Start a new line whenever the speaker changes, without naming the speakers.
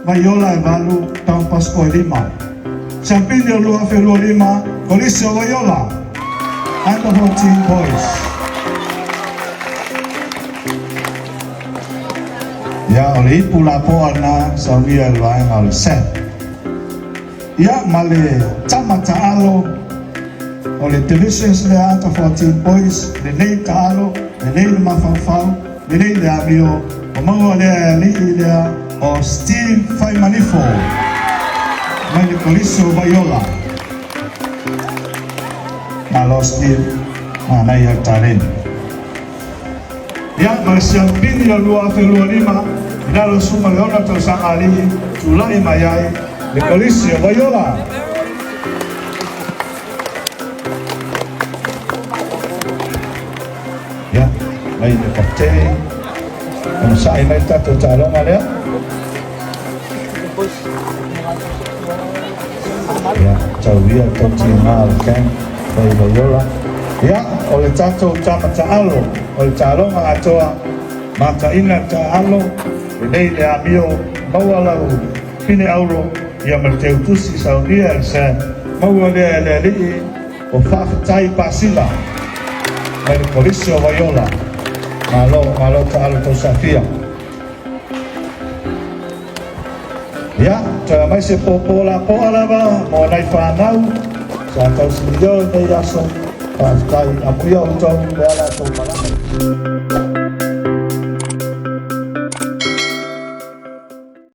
Vaiola e 8, Don Bosco e 5. Siampini o 2025, Kolisi o Vaiola, Under 14 Boys. Ia, o le ipu lapoa lena saunia e le vaega o le SAP. Ia, ma le tama taalo o le Divisions lea Under 14 Boys, lenei taalo, lenei le mafaufau, lenei le amio, o maua lea e alii lea o Steve Faimanifo mai le Kolisi o Vaiola. Malo Steve, manaia le taleni. Ia, ma le siampini o 2025, i lalo o suma le 6 tausaga alii, tulai mai ai le Kolisi o Vaiola. Ia, mai le kapitene, ona sa'i mai le tatou taaloga lea. Ia, tau ia le tautiga o le gang, mai Vaiola. Ia, o le tatou tama taalo, o le taaloga atoa, mataina le taalo, lenei le amio, maua lau pine auro, ia ma le teutusi saunia e le Sam, maua lea e le alii, o Faafetai Pasila, mai le Kolisi o Vaiola. Malo, malo taalo tausafia. Ia, toe aumai se pōpō lapoa lava mo nai whānau, sa tausi i nei aso, faafetai, amuia outou le ala tou malaga.